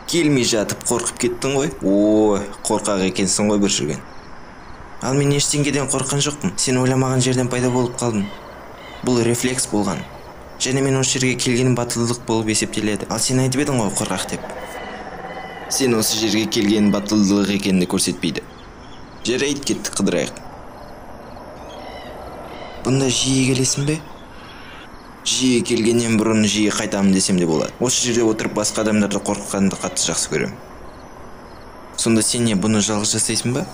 Келмей жатып қорқып кеттің ғой. Ой, қорқақ екенсің ғой бір жүрген. Ал мен ештеңеден қорыққан жоқпын. Сен ойламаған жерден пайда болып қалдың. Бұл рефлекс болған. Және мен осы жерге келгенім батылдық болып есептеледі. Ал сен айтып едің ғой қорқақ деп. Сен осы жерге келген батылдық екенін көрсетпейді. Жарайды, кеттік қыдырайық. Бұнда жиі келесің бе? Жиі келгеннен бұрын жиі қайтамын десем де болады. Осы жерде отырып басқа адамдарды қорқытқанды қатты жақсы көремін. Сонда сен не, бұны жалғыз жасайсың ба?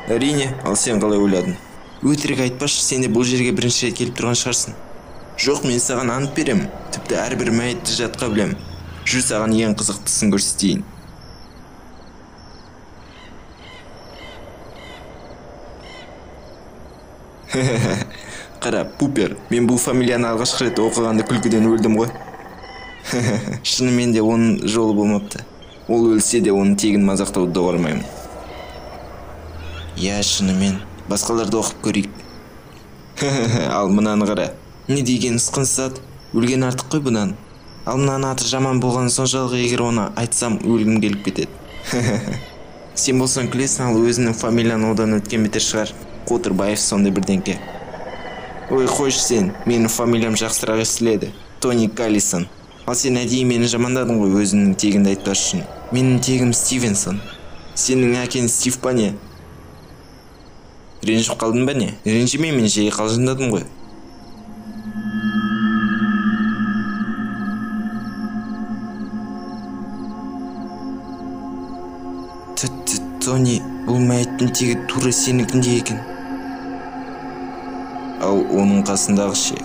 Әрине, ал сен қалай ойладың? Өтірік айтпашы, сен де бұл жерге бірінші рет келіп тұрған шығарсың. Жоқ, мен саған ант беремін. Тіпті әрбір мәйітті жатқа білемін. Жүр, саған ең қызықтысын көрсетейін. Қара, Пупер, мен бұл фамилияны алғашқы рет оқығанда күлкіден өлдім ғой. Шынымен де оның жолы болмапты. Ол өлсе де оның тегін мазақтауды доғармаймын. Иә, шынымен. Басқаларды оқып көрейік. Ал мынаны қара. Не деген ұсқынсыз ат? Өлген артық қой бұдан. Ал мынаның аты жаман болған соншалық, егер оны айтсам өлгім келіп кетеді. Сен болсаң күлесің, ал өзіңнің фамилияң одан өткен бетер шығар. Қотырбаев сондай бірдеңке. Ой, қойшы сен, менің фамилиям жақсырақ естіледі. Тони Каллисон. Ал сен әдейі мені жамандадың ғой өзіңнің тегіңді айтпас үшін. Менің тегім Стивенсон. Сенің әкең Стив па не? Ренжіп қалдың ба не? Ренжімей, мен жай қалжыңдадым ғой. Тони, бұл мәйіттің тегі тура сенікіндей екен. Ал оның қасындағы ше?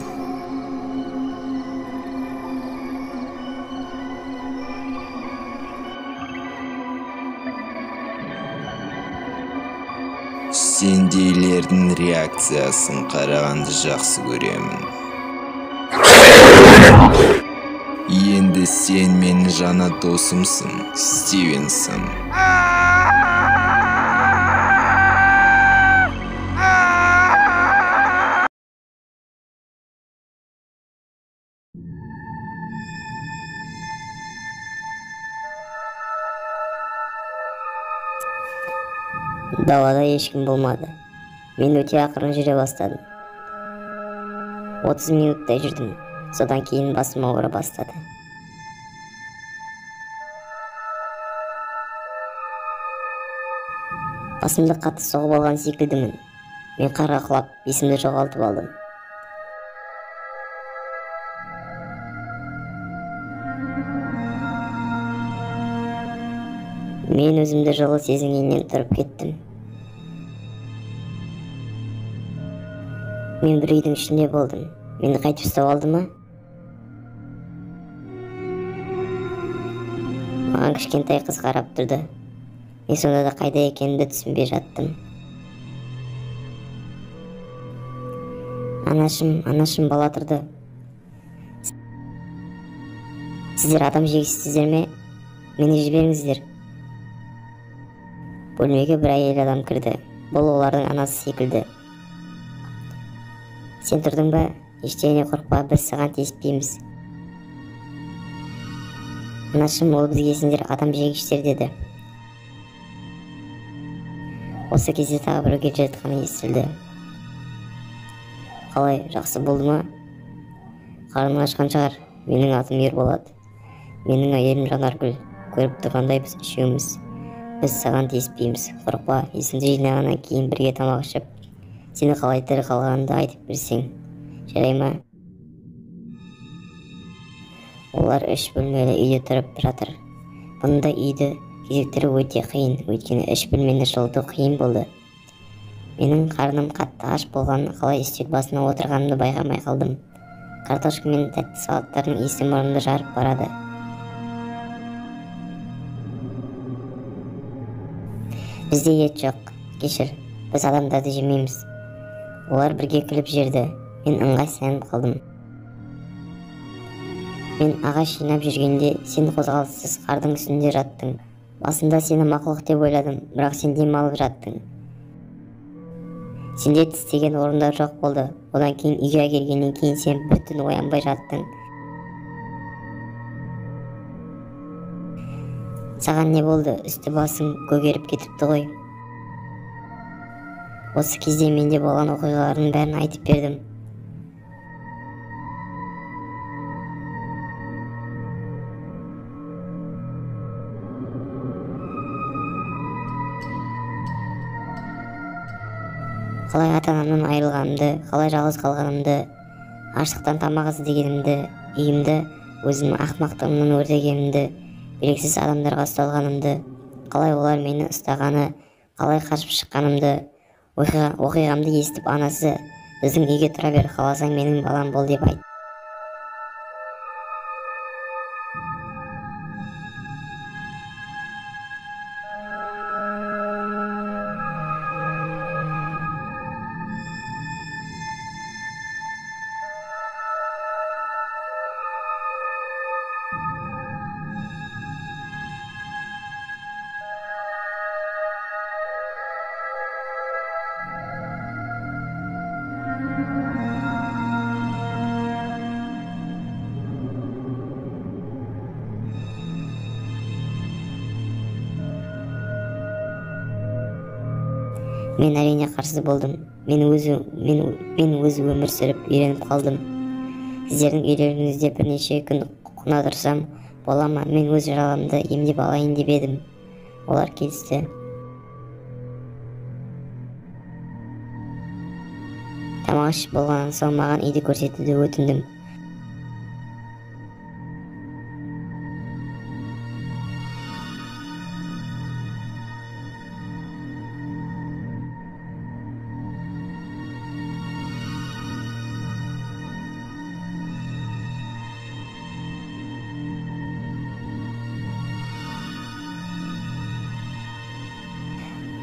Сендейлердің реакциясын қарағанды жақсы көремін. Енді сен менің жаңа досымсың, Стивенсон. Далада ешкім болмады. Мен өте ақырын жүре бастадым. 30 минуттай жүрдім. Содан кейін басым ауыра бастады. Басымды қатты соғып алған секілдімін. Мен қарға құлап, есімді жоғалтып алдым. Мен өзімді жылы сезінгеннен тұрып кеттім. Мен бір үйдің ішінде болдым. Мені қайтып ұстап алды ма? Маған кішкентай қыз қарап тұрды. Мен сонда да қайда екенімді түсінбей жаттым. Анашым, анашым, бала тұрды. Сіздер адам жегісіздер ме? Мені жіберіңіздер. Бөлмеге бір әйел адам кірді. Бұл олардың анасы секілді. Сен тұрдың ба? Ештеңе қорықпа, біз саған тиіспейміз. Анашым, ол бізге сендер адам жегіштер деді. Осы кезде тағы біреу келе жатқаны естілді. Қалай, жақсы болды ма? Қарның ашқан шығар. Менің атым Ерболат. Менің әйелім Жанаргүл. Көріп тұрғандай біз үшеуміз. Біз саған тиіспейміз. Қорықпа, есіңді жинағаннан кейін бірге тамақ ішіп, сені қалай тірі қалғаныңды айтып берсең, жарай ма? Олар үш бөлмелі үйде тұрып жатыр. Бұндай үйді кезіктіру өте қиын, өйткені үш бөлмені жылыту қиын болды. Менің қарным қатты аш болғанын, қалай үстел басына отырғанымды байқамай қалдым. Картошка мен тәтті салаттардың иісі мұрнымды жарып барады. Бізде ет жоқ, кешір, біз адамдарды жемейміз. Олар бірге күліп жерді, мен ыңғайсызданып қалдым. Мен ағаш жинап жүргенде сен қозғалыссыз қардың үстінде жаттың. Басында сені мақұлық деп ойладым, бірақ сен демалып жаттың. Сенде тістеген орындар жоқ болды. Одан кейін үйге келгеннен кейін сен бір түн оянбай жаттың. Саған не болды, үсті басың көгеріп кетіпті ғой. Осы кезде менде болған оқиғалардың бәрін айтып бердім. Қалай ата-анамнан айырылғанымды, қалай жалғыз қалғанымды, аштықтан тамақ іздегенімді, үйімді өзімнің ақымақтығымнан өртегенімді, белгісіз адамдарға ұсталғанымды, қалай олар мені ұстағаны, қалай қашып шыққанымды, оқиғамды естіп анасы біздің үйге тұра бер, қаласаң менің балам бол деп айтты. Мен әрине қарсы болдым. Мен өз өмір сүріп үйреніп қалдым. Сіздердің үйлеріңізде бірнеше күн қона тұрсам бола ма? Мен өз жарамды емдеп алайын деп едім. Олар келісті. Тамақ ішіп болғаннан соң маған үйді көрсетуді өтіндім.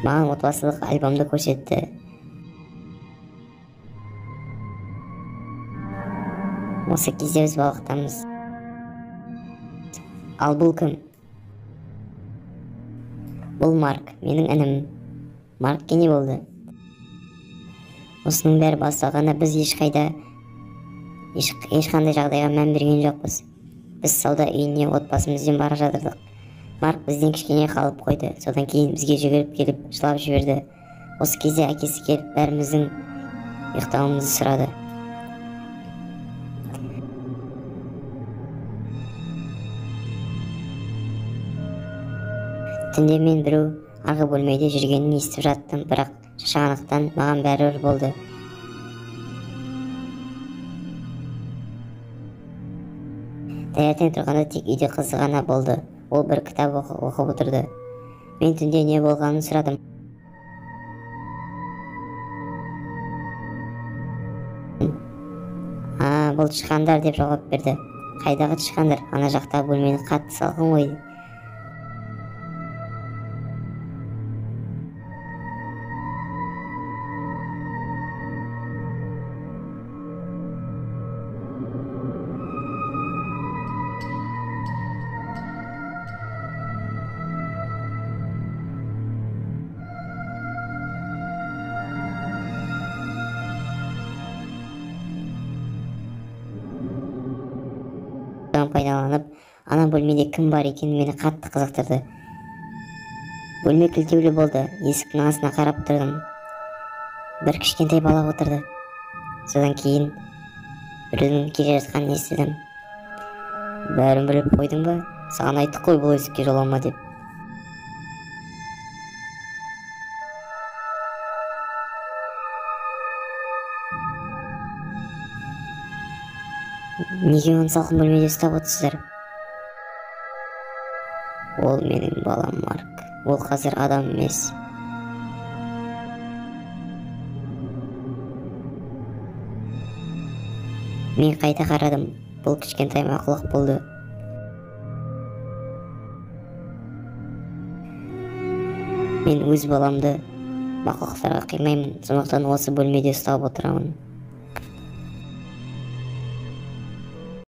Маған отбасылық альбомды көрсетті. Осы кезде біз балықтамыз. Ал бұл кім? Бұл Марк, менің інім. Маркке не болды? Осының бәрі басталғанда біз ешқандай жағдайға мән берген жоқпыз. Біз сауда үйіне отбасымызбен бара жатырдық. Марк бізден кішкене қалып қойды. Содан кейін бізге жүгіріп келіп жылап жіберді. Осы кезде әкесі келіп бәріміздің ұйықтауымызды сұрады. Түнде мен біреу арғы бөлмеде жүргенін естіп жаттым, бірақ шаршағандықтан маған бәрібір болды. Таңертең тұрғанда тек үйде қызы ғана болды. Ол бір кітап оқып отырды. Мен түнде не болғанын сұрадым. Бұл тышқандар деп жауап берді. Қайдағы тышқандар? Ана жақтағы бөлмені қатты салқын ғой. Пайдаланып, ана бөлмеде кім бар екені мені қатты қызықтырды. Бөлме кілтеулі болды. Есіктің астына қарап тұрдым. Бір кішкентай бала отырды. Содан кейін біреудің келе жатқанын естідім. Бәрін біліп қойдың ба? Саған айттық қой бұл есікке жолама деп. Неге оны салқын бөлмеде ұстап отырсыздар? Ол менің балам Марк. Ол қазір адам емес. Мен қайта қарадым. Бұл кішкентай мақұлық болды. Мен өз баламды мақұлықтарға қимаймын, сондықтан осы бөлмеде ұстап отырамын.